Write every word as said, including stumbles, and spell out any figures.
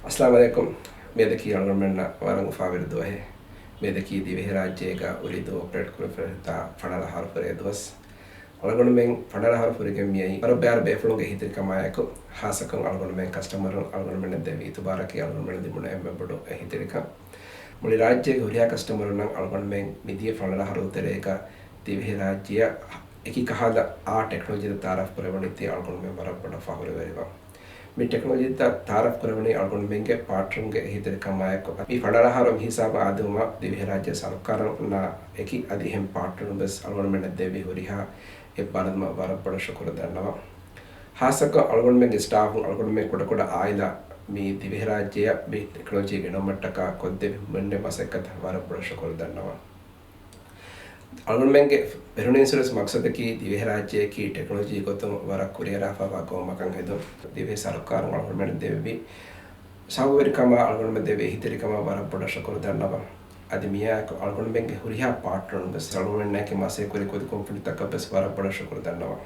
އައްސަލާމު ޢަލައިކުމް. މިއަދަކީ އަޅުގަނޑުމެންނަށް ވަރަށް އުފާވެރި ދުވަހެއް. މިއަދަކީ ދިވެހިރާއްޖޭގަ އުރިދޫ އޮޕަރޭޓް ކުރެވިފައިވާ ފަނަރަ އަހަރު ފުރޭ ދުވަސް. އަޅުގަނޑުމެން ފަނަރަ އަހަރު ފުރިގެން މިއައީ ވަރަށް ބައިވަރު ބޭފުޅުންގެ އެހީތެރިކަމާއެކު، ޚާއްޞަކޮށް އަޅުގަނޑުމެން ކަސްޓަމަރުން އަޅުގަނޑުމެންނަށް ދެއްވި އިތުބާރަކީ އަޅުގަނޑުމެންނަށް ލިބުނު އެންމެ ބޮޑު އެހީތެރިކަން. މުޅި ރާއްޖޭގެ ހުރިހާ ކަސްޓަމަރުންނަށް އަޅުގަނޑުމެން މިދިޔަ ފަނަރަ އަހަރު ތެރޭގަ ދިވެހިރާއްޖެއަށް އެކި ކަހަލަ އާ ޓެކްނޮލޮޖީތައް ތައާރަފް ކުރެވުނީތީ އަޅުގަނޑުމެން ވަރަށް ބޮޑަށް ފަޚުރުވެރިވަން. މި ޓެކްނޮލޮޖީތައް ތައާރަފް ކުރެވުނީ އަޅުގަނޑުމެންގެ ޕާޓްނަރުންގެ އެހީތެރިކަމާއެކު. މި ފަނަރަ އަހަރު މި ހިސާބަށް އާދެވުމަށް ދިވެހިރާއްޖެ ސަރުކާރުންނާ އެކި އަދި އެހެން ޕާޓްނަރުން ވެސް އަޅުގަނޑުމެންނަށް ދެއްވި ހުރިހާ އެއްބާރުލުމަށް ވަރަށް ބޮޑަށް ޝުކުރު ދަންނަވަން. ޚާއްޞަކޮށް އަޅުގަނޑުމެންގެ ސްޓާފުން އަޅުގަނޑުމެން ކުޑަކުޑަ އާއިލާ މި ދިވެހިރާއްޖެއަށް މި ޓެކްނޮލޮޖީ ގެނައުމަށްޓަކާ ކޮށްދެއްވި މުޅިން މަސައްކަތަށް ވަރަށް ބޮޑަށް ޝުކުރު ދަންނަވަން. އަޅުގަނޑުމެންގެ ފެރުނީންސުރެސް މަޤްޞަދަކީ ދިވެހިރާއްޖެއަކީ ޓެކްނޮލޮޖީ ގޮތުން ވަރަށް ކުރިއަރާފައިވާ ގައުމަކަށް ހެދުން. ދިވެހި ސަރުކާރުން އަޅުގަނޑުމެންނަށް ދެއްވި ސަބަބުވެރިކަމާ އަޅުގަނޑުމެން ދެއްވި އެހީތެރިކަމަށް ވަރަށް ބޮޑަށް ޝުކުރު ދަންނަވަން. އަދި މިއާއެކު އަޅުގަނޑުމެންގެ ހުރިހާ ޕާޓްނަރުން ވެސް އަޅުގަނޑުމެންނާއެކީ މަސައްކަތް ކުރި ކުދި ކުންފުނިތަކަށް ވެސް ވަރަށް ބޮޑަށް ޝުކުރު ދަންނަވަން.